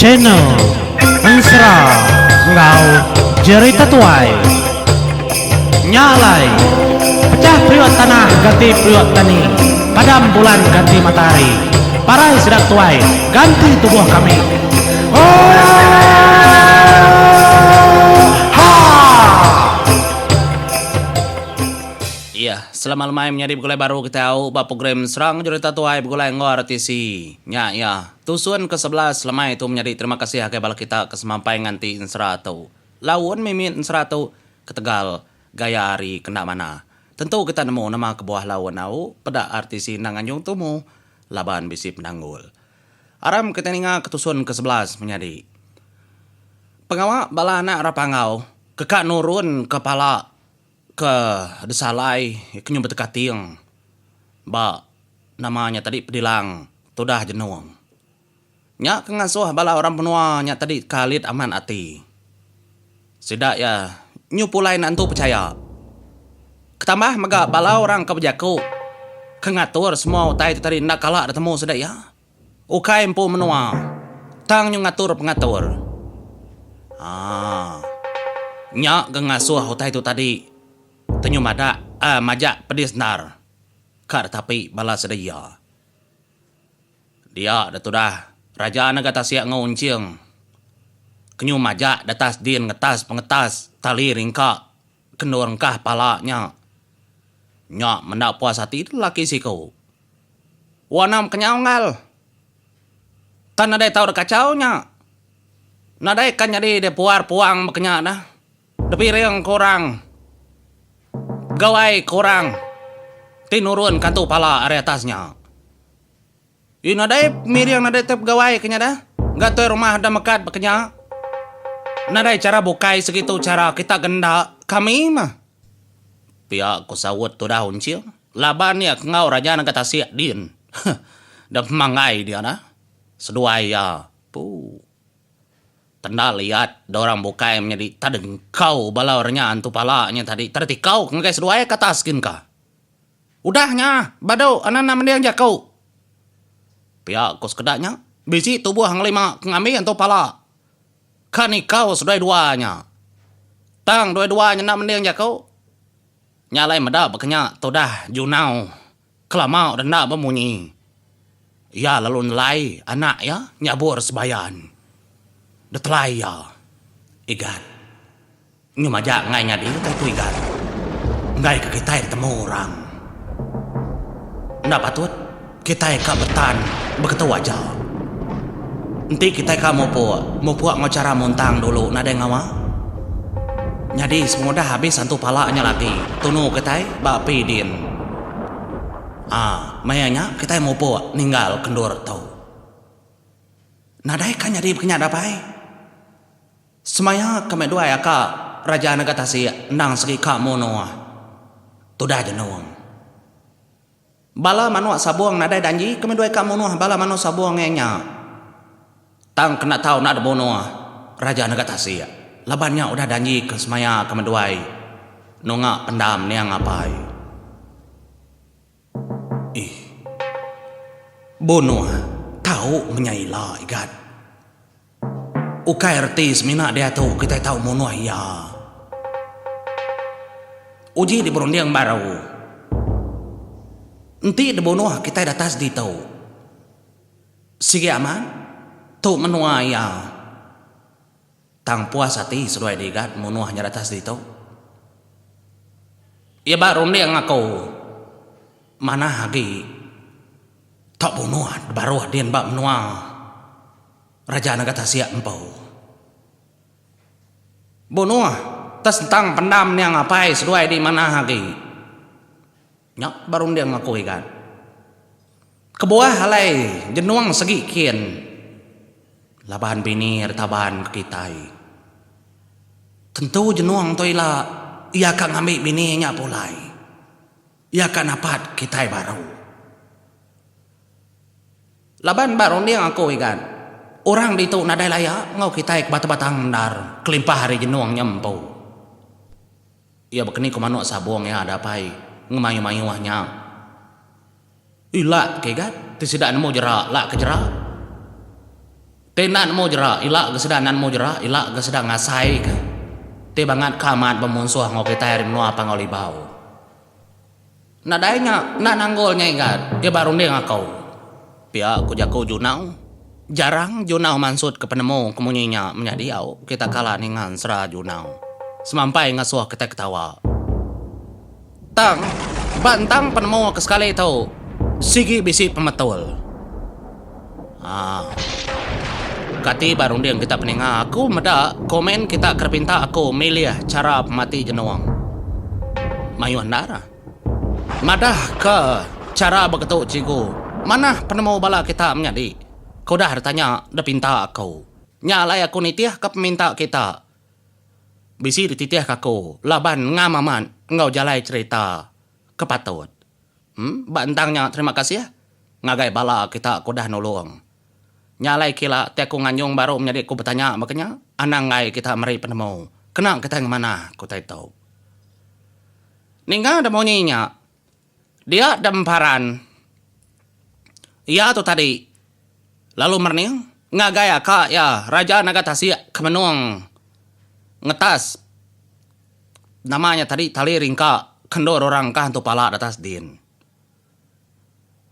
Channel Ensera enggau Jerita Tuai. Nya alai, pecah periuk tanah ganti periuk tani, padam bulan ganti matahari, parai sida tuai ganti tubuh kami. Oohaa! Iya, selamat lemai menyadi begulai baru kitai au ba program Serang Jerita Tuai begulai enggau RTC. Nya iya, tusun ke 11 lemai tu menyadi terima kasih agai bala kita ke semampai nganti ensera tu. Laun mimit ensera tu ketegal gaya hari ke enda manah. Tentu kita nemu nama kebuah laun au peda RTC enda nganjung tumu laban bisi penanggul. Aram kitai ninga ke tusun ke 11 menyadi. Pengawa bala anak Rapanggau ke ka nurun ke pala ke disalai ke nyau betekating ba nama nya tadi pedilang tudah jenung. Nya ke ngasuh bala orang menua nya tadi ke alit amat ati. Sida iya nyu pulai enda entu pechaya. Ketambah mega bala orang ke bejaku ke ngatur semua utai tu tadi enda kala ditemu sida iya. Ukai empu menua tang nyu ngatur pengatur. Haa. Nya ga ngasuh utai tu tadi tenyu madak aaa majak pedis endar ka ditapi bala sida iya. Dia da tudah raja naga tasik enggau unching ke nyu majak datas din ngetas pengetas tali ringka ke endur engkah pala nya. Nya menda puas ati lelaki siku. Wana kenyau enggau. Tan nadai tau deka kachau nya. Nadai kan nyadi deh puar puang baka nya dah. Depiring ke orang. Begawai ke orang ti nurun kantu pala ari atas nya. Yu nadai miring nadai tai begawai ke nya dah. Ga tuai rumah da mekat baka nya. Nadai chara bukai segitu chara kita ke enda kami mah. Pia ku saut tudah Unching. Laban iya ke enggau raja naga tasik din. Huh. Da pemanggai dia dah. Seduai iya. Puu. Tenda liat da orang bukai menyadi tak dengkau bala orang nya antu pala nya tadi. Tak ditikau ke ngagai seduai ke atas gin ka. Udah nya badu anak enda mending jaku. Pia ku sekeda nya. Bisi tubuh ngelima ke ngambi antu pala. Ka nikau seduai dua nya. Tang dua dua nya enda mending jaku. Nya alai meda baka nya tudah Junau kelama udah enda bemunyi. Iya lalu nelai anak iya nyabur sebayan. Ditelai iya, Igat. Nyu majak enggai nyadi utai tu Igat. Enggai ke kitai ditemu orang. Enda patut kitai ka betan beketu aja. Enti kitai ka mupuk, mupuk enggau chara muntang dulu nadai ngawa. Nyadi sepengudah abis antu pala nya lagi, tunu kitai ba api din. Aa, maya nya kitai mupuk ninggal ke endur tu. Nadai ka nyadi baka nya dapai. Semaya ke meh duai aka Raja Naga Tasik endang segi ka munuh. Tudah jenung. Bala manuk sabung nadai danji ke meduai ka munuh bala manuk sabung iya nya. Tang kena tau enda dibunuh Raja Naga Tasik laban nya udah danji ke semaya ke meduai nunga pendam niang apai. Ih. Bunuh tau menya ila igat. Ukai reti semina diatu kitai tau munuh iya. Uji diberunding baru. Enti dibunuh kitai datas ditu. Sigi amat, tu menua iya. Tang puas ati seduai digat munuh nya datas ditu. Iya ba runding aku manah agi tau bunuh baruh din ba menua. Raja Naga Tasik empu. Bunuh te sentang pendam niang apai seduai di manah agi. Nya ba runding aku igat. Kebuah alai jenung segi kin laban bini retaban ke kitai. Tentu jenung tu ila iya ka ngambi bini nya pulai. Iya ka napat kitai baru. Laban ba runding aku igat, orang ditu nadai laya enggau kitai ke batang-batang endar kelimpah ari jenung nya empu. Iya bekeni ku manuk sabung iya dapai ngemayuh-mayuh nya. Ila ke igat ti sida nemu jera la ke jera. Ti enda nemu jera, ila ga sida enda nemu jera, ila ga sida ngasaika ti bangat ka amat bemunsuh enggau kitai ari menua Panggau Libau. Nadai nya enda nanggul nya igat, iya ba runding aku. Pia ku jaku Junau. Jarang Junau mansutka penemu ke munyi nya menyadi au kita kala ninga ensera Junau. Semampai ngasuh kitai ketawa. Tang, ba entang penemu ke sekali tu sigi bisi pemetul. Haa. Kati ba runding kita peninga aku meda komen kita ke pinta aku milih chara pemati jenung. Mayuh endar. Madah ke chara beketu cikgu manah penemu bala kita menyadi ke udah ditanya dipinta aku. Nya alai aku nitih ke peminta kita. Bisi dititih ke aku laban ngam amat enggau jalai cherita ke patut. Em, ba entang nya terima kasih ngagai bala kita ke udah nulung. Nya alai kila ti aku nganjung baru menyadi aku betanya baka nya, anang enggai kita meri penemu kena kitai ngemanah ke utai tu. Ninga da munyi nya, dia da emparan iya tu tadi lalu merening ngagai aka iya Raja Naga Tasik ke menung ngetas. Nama nya tadi tali ringka ke endur orang engkah entu pala datas din.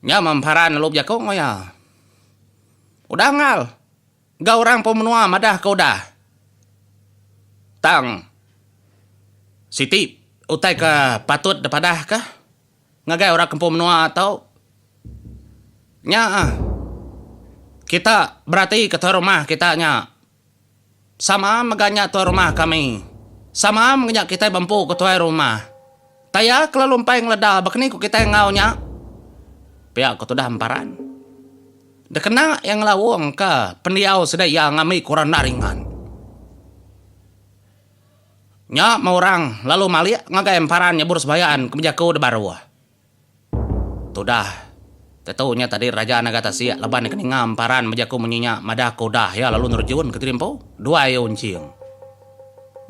Nya memparan lalu bejaku enggau iya. Udah engal. Ga orang pun menua madah ke udah. Tang siti utai ke patut dipadah ka ngagai orang ke empu menua tu nya kita berati ke tuai rumah kita nya. Sama mega nya tuai rumah kami. Sama mega nya kitai bempu ke tuai rumah. Taya kelalu empai ngeleda baka ni ku kitai enggau nya. Pia ku tudah emparan. Dikena iya ngelaung ke pendiau sida iya ngambi ke orang enda ringan. Nya meh orang lalu malik ngagai emparan nyebur sebayan ke bejaku dibaruh. Tudah. Tetu nya tadi Raja Naga Tasik laban iya ke ninga emparan bejaku munyi nya madah ke udah iya lalu nerejun ke diri empu duai iya unching.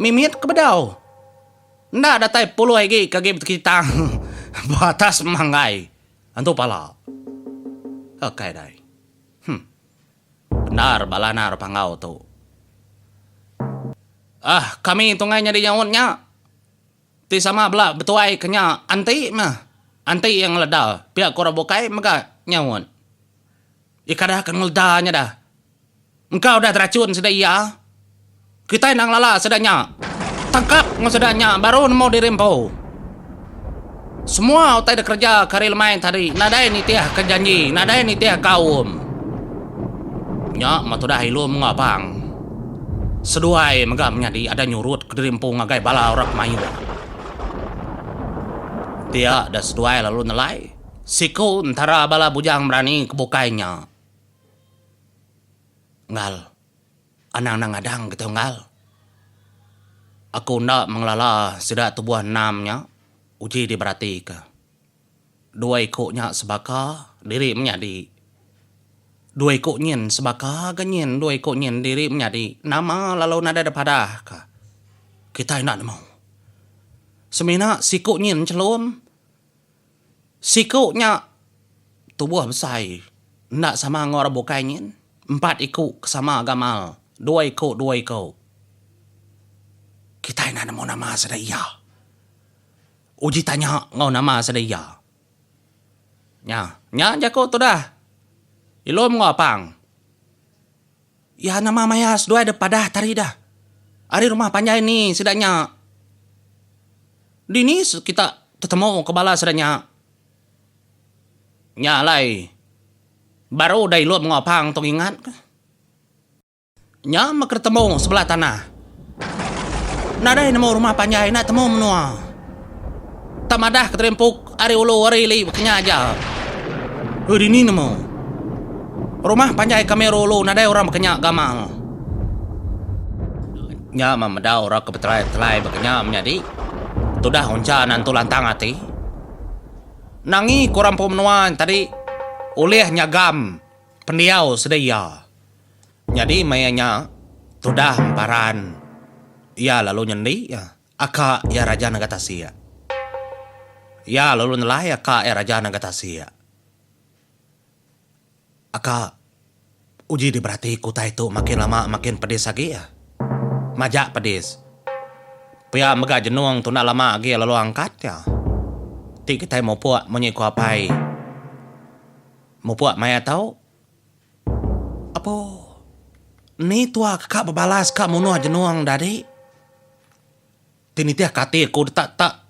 Mimit ke bedau. Enda datai puluh igi ke agi betekitang ba atas manggai antu pala. Akai dai. Huh. Bendar bala anak Panggau tu. Ah kami tungai nyadi nyaut nya. Ti sama bela betuai ke nya anti meh. Anti iya ngeleda pia ku orang bukai mega nyaut. Iya kada ke ngeleda nya dah. Engka udah teracun sida iya. Kitai enda ngelala sida nya. Tangkap enggau sida nya baru nemu diri empu. Semua utai dikereja ke hari lemai tadi nadai nitih ke janji, nadai nitih ke aum. Nya meh tudah Ilum enggau Abang. Seduai mega menyadi ada nyurut kediri empu ngagai bala orang ke mayuh. Dia da seduai lalu nelai siku entara bala bujang berani ke bukai nya. Enggal, anang enda ngadang kitai unggal. Aku enda mengelala sida tubuh enam nya uji diberatika. Dua iku nya sebaka diri menyadi. Dua iku nyin sebaka ga nyin dua iku nyin diri menyadi nama lalu nadai dipadah ka. Kitai enda nemu. Semina siku nyin chelum. Siku nya tubuh besai enda sama enggau orang bukai nyin. Empat iku ke sama gamal dua iku dua iku. Kitai enda nemu nama sida iya. Uji tanya enggau nama sida iya. Nya, nya jaku tudah. Ilum enggau Apang. Iya nama maya seduai dep padah tari dah. Ari rumah panjai ni sida nya. Dini kita tetemu ke bala sida nya. Nya alai baru udah Ilum enggau Apang tu ngingat ke. Nya meh ke temu sebelah tanah. Nadai nemu rumah panjai enda temu menua. Tak madah ke terimpuk ari ulu ari ili baka nya aja. Oi dini nemu. Rumah panjai kami ari ulu nadai orang baka nya gamal. Nya meh meda orang ke betelai-telai baka nya menyadi. Tudah uncha nentu lantang ati. Nangi ke orang empu menua tadi ulih nyagam pendiau sida iya. Nyadi maya nya tudah emparan iya lalu nyendi aka iya raja nengah tasik. Iya lalu nelai aka iya raja nengah tasik. Aka. Uji diberati ku utai tu makin lama makin pedis agi ah. Majak pedis. Pia mega jenung tu enda lama agi lalu angkat iya. Ti kitai mupuk munyi ku apai. Mupuk maya tu. Apo. Ni tua ke ka bebalas ka munuh jenung dadi. Ti nitih ka ati aku tak tak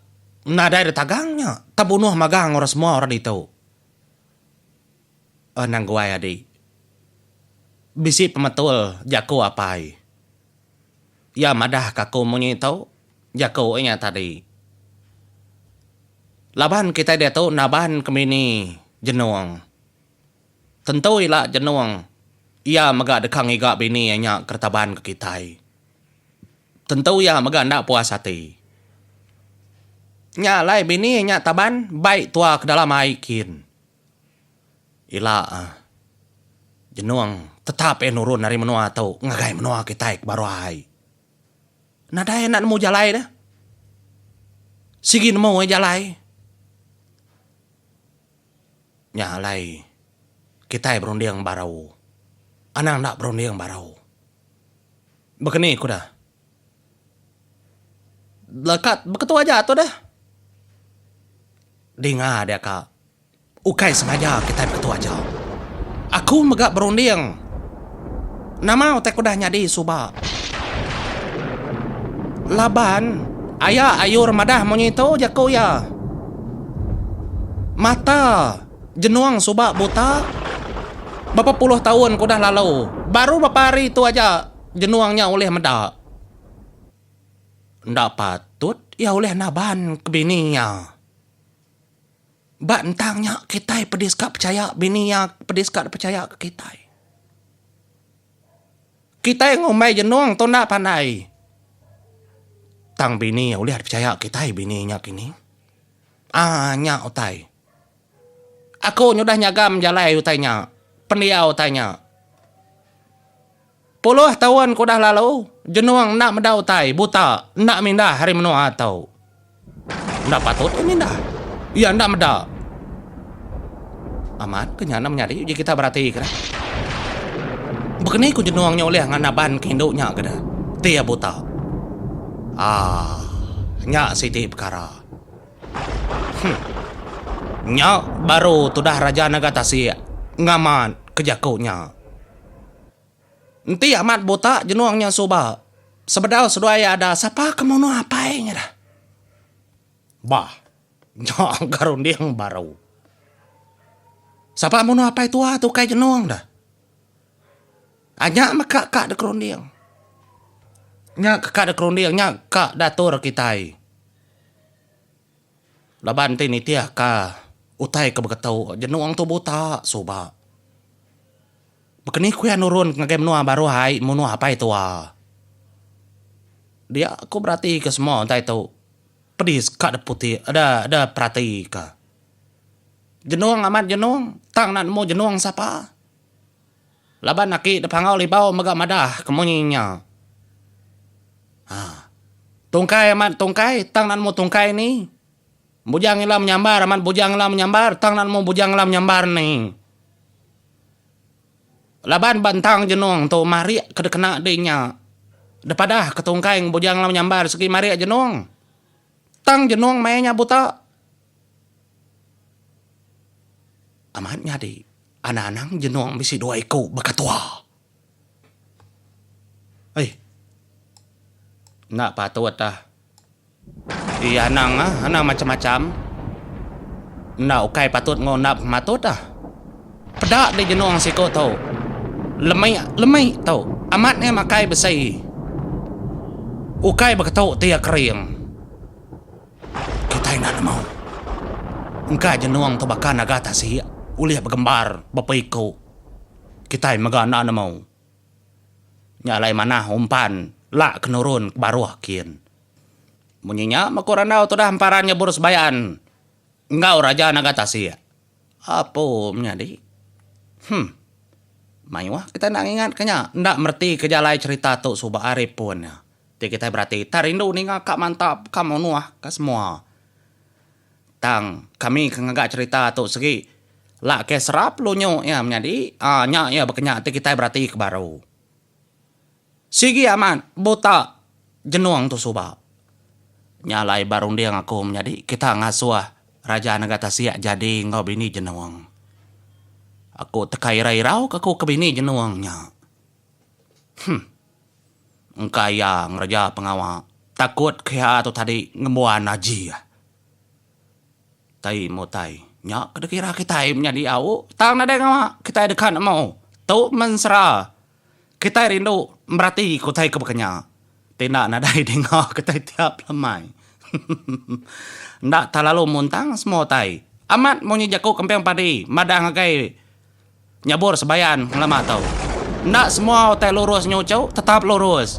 nadai ditagang nya. Tebunuh magang orang semua orang ditu. Anang guai adi. Bisi pemetul jaku apai. Iya madah ka aku munyi tu, jaku inya tadi. Laban kitai diatu naban ke mini jenung. Tentu ila jenung iya mega deka ngiga bini iya nya ke ditaban ke kitai. Tentu iya mega enda puas ati. Nya alai bini iya nya taban bai tua ke dalam ai kin. Ila jenung tetap iya nurun ari menua tu ngagai menua kitai ke baruh ai. Nadai enda nemu jalai deh. Sigi nemu iya jalai. Nya alai kitai berunding baru. Anang enda berunding baru. Baka ni ku dah. Lekat beketu aja tu deh. Dinga dia ka. Ukai sengaja kitai beketu aja. Aku mega berunding nama utai ke udah nyadi suba. Laban aya ayur madah munyi tu jaku iya. Mata jenung suba buta berapa puluh taun ke udah lalu baru berapa hari tu aja jenung nya ulih meda. Enda patut iya ulih naban ke bini iya. Ba entang nya kitai pedis ka pechaya bini iya pedis ka pechaya ke kitai. Kitai ngumbai jenung tu enda pandai. Tang bini iya ulih dipechaya kitai bini nya kini. Aaa nya utai. Aku nyudah nyagam jalai utai nya, pendiau utai nya. Puluh taun ke udah lalu, Jenung enda meda utai, buta, enda mindah ari menua tu. Enda patut iya mindah. Iya enda meda. Amat ke nya enda menyadi uji kita berati ke dah. Baka ni ku Jenung nya ulih nganaban ke indu nya ke dah ti iya buta. Aaa nya siti pekara. Huh. Nya baru tudah Raja Naga Tasik ngamat ke jaku nya. Enti amat buta jenung nya suba, sebedau seduai iya ada sapa ke munuh apai nya dah. Bah, nya ga runding baru. Sapa munuh apai tua tu ukai jenung dah. Anya meh ka ka dek runding. Nya ke ka dek runding nya ka datur kitai. Laban ti nitih ka utai ke beketu jenung tu buta suba. Bekeni ku iya nurun ngagai menua baruh ai munuh apai tua. Dia ku berati ke semua utai tu pedis ka da putih da da perati ka. Jenung amat jenung tang enda nemu jenung sapa. Laban aki da Panggau Libau mega madah ke munyi nya. Haa. Tungkai amat tungkai tang enda nemu tungkai ni. Bujang ila menyambar amat bujang ila menyambar tang enda nemu bujang ila menyambar ni. Laban ba entang jenung tu marik ke dikena di nya. Depadah ke tungkai enggau bujang ila menyambar segi marik jenung. Tang jenung maya nya buta. Amat nyadi anang-anang jenung bisi dua iku baka tua. Eih. Enda patut ah. Ii anang ah, anang macam-macam. Enda ukai patut enggau enda pematut ah. Peda deh jenung siku tu. Lemi lemi tu. Amat nya makai besi. Ukai beketu ti iya kering. Kitai enda nemu. Engka jenung tu baka naga tasik ulih begembar bepa iku. Kitai mega enda nemu. Nya alai manah umpan la ke nurun ke baruh kin. Munyi nya meh ku randau tudah emparan nyebur sebayan enggau Raja Naga Tasik. Apu menyadi. Huh. Mayuh kitai enda ngingat ke nya, enda mereti ke jalai cherita tu suba ari pun nya. Ti kitai berati tak rindu ninga ka mantap ka munuh ka semua. Tang kami ke ngaga cherita tu segi. Lak ke serap lunyu iya menyadi aa nya iya baka nya ti kitai berati ke baru. Sigi amat buta jenung tu suba. Nya alai ba runding aku menyadi kita ngasuh Raja Nengah Tasik jadi enggau bini jenung. Aku teka irau-irau ke aku ke bini jenung nya. Huh. Engka iya ngereja pengawa takut ke iya tu tadi ngembuan aji. Tai mutai. Nya ke dikira kitai menyadi au tang nadai ngawa kitai deka nemu. Tu mensera. Kitai rindu merati ke utai ke baka nya. Ti enda nadai dinga kitai tiap lemai. Enda terlalu muntang semua utai. Amat munyi jaku kemping padi madah ngagai nyabur sebayan ngelama tu. Enda semua utai lurus nyuchu tetap lurus.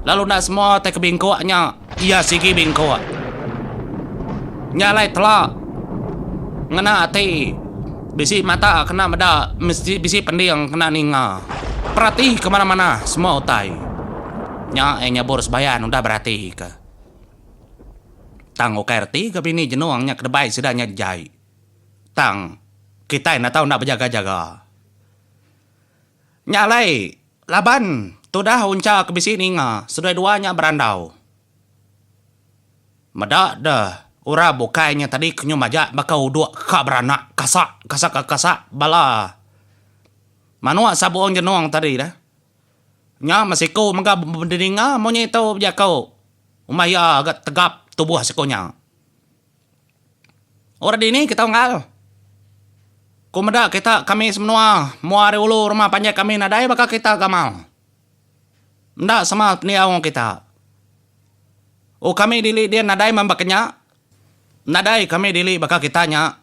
Lalu enda semua utai ke bingkuk nya iya sigi bingkuk. Nya alai tela ngena ati bisi mata kena meda mesti bisi pending kena ninga. Perati ke manah-manah semua utai. Nya iya nyabur sebayan udah berati ke. Tang ukai reti ke bini jenung nya kedebai sida nya jai. Tang, kitai enda tau enda bejaga-jaga. Nya alai, laban tudah uncha ke bisi ninga seduai dua nya berandau. Meda deh orang bukai nya tadi ke nyau majak baka uduk ka beranak kasak kasak kasak bala manuk sabung jenung tadi deh. Nya meh siku mega bedinga munyi tu bejaku umbah iya ga tegap tubuh siku nya. Orang dini kita unggal. Ku meda kita kami semenua mua ari ulu rumah panjai kami nadai baka kita gamal. Enda sama pendiau enggau kita. Oh kami dili din nadai meh baka nya. Nadai kami dili baka kita nya.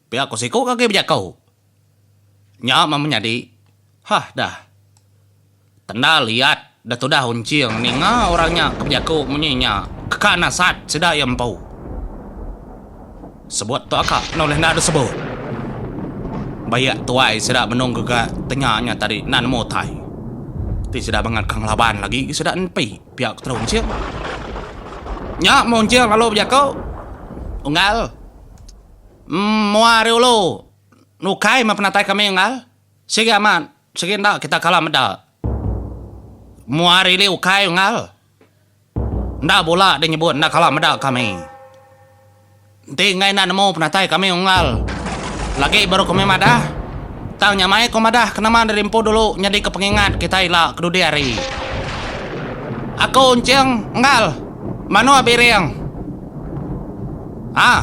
Pia ku siku ke agi bejaku. Nya meh menyadi. Hah dah. Tenda liat da tudah unching ninga orang nya ke bejaku munyi nya keka nasat sida iya empu. Sebut tu aka enda ulih enda disebut. Bayak tuai sida benung gaga tenya nya tadi enda nemu utai. Ti sida bangat ka ngelaban lagi sida nepi pia ku tudah unching. Nya meh unching lalu bejaku. Unggal. Mua ari ulu nukai meh penatai kami unggal. Sigi amat, sigi enda kita kala meda. Mua ari ili ukai unggal. Enda bula deh nyebut enda kala meda kami. Enti enggai enda nemu penatai kami unggal. Lagi baru kami madah. Tang nyamai ku madah ke nama diri empu dulu nyadika pengingat kitai ila kedudi hari. Aku Unching unggal. Manuk biring. Ha.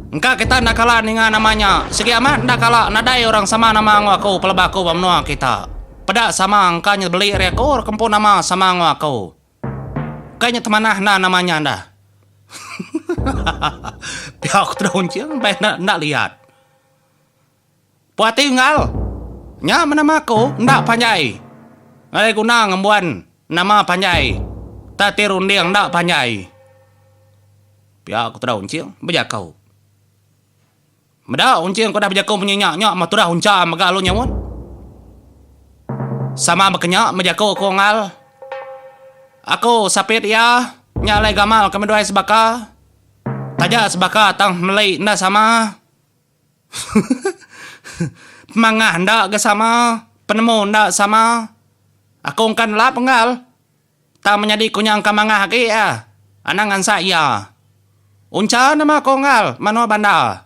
Engka kita enda kala ninga nama nya. Sigi amat enda kala nadai orang sama nama enggau aku peleba aku ba menua kita. Peda sama engka nya beli ari aku orang ke empu nama sama enggau aku. Ukai nya temanah enda nama nya enda. Pia aku terus unching bai enda enda liat. Puas ati unggal. Nya meh nama aku enda panjai. Nadai guna ngembuan nama panjai. Tang ti runding enda panjai. Pia ku tudah Unching bejaku. Meda Unching ke udah bejaku munyi nya, nya meh tudah Uncha mega lalu nyaut. Sama baka nya meh jaku ku unggal. Aku sapit iya, nya alai gamal kami duai sebaka. Taja sebaka tang meli enda sama. Pemangah enda ga sama, penemu enda sama. Aku engka nelap enggal. Tang menyadi ku nya engka mangah agi ah. Anang ngansak iya. Uncha nama aku enggal manua bandar.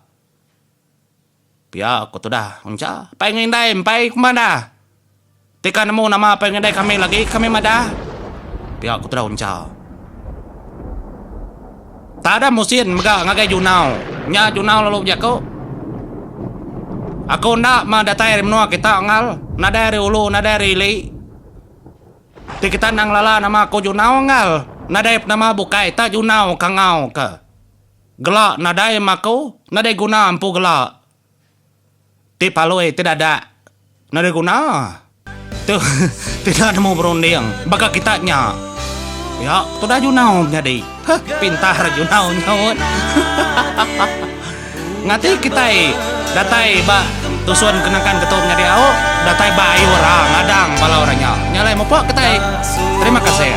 Pia ku tudah Uncha. Pai enggau indai empai ku madah. Tika nemu nama apai enggau indai kami lagi kami madah. Pia ku tudah Uncha. Tada musin mega ngagai Junau. Nya Junau lalu bejaku. Aku enda meh datai ari menua kita enggal. Nadai ari ulu nadai ari ili. Ti kita enda ngelala nama aku Junau enggau nadai penama bukai tak Junau kangau ke. Gela nadai meh aku nadai guna empu gela. Ti palui ti dadak nadai guna. Tu ti enda nemu berunding baka kita nya. Ya tudah Junau menyadi. Heh pintar Junau nyaut. Ngati kitai datai ba tusun ke nangkan ketu menyadi au datai ba ayu ra ngadang bala orang nya. Nya alai mupok kitai. Terima kasih.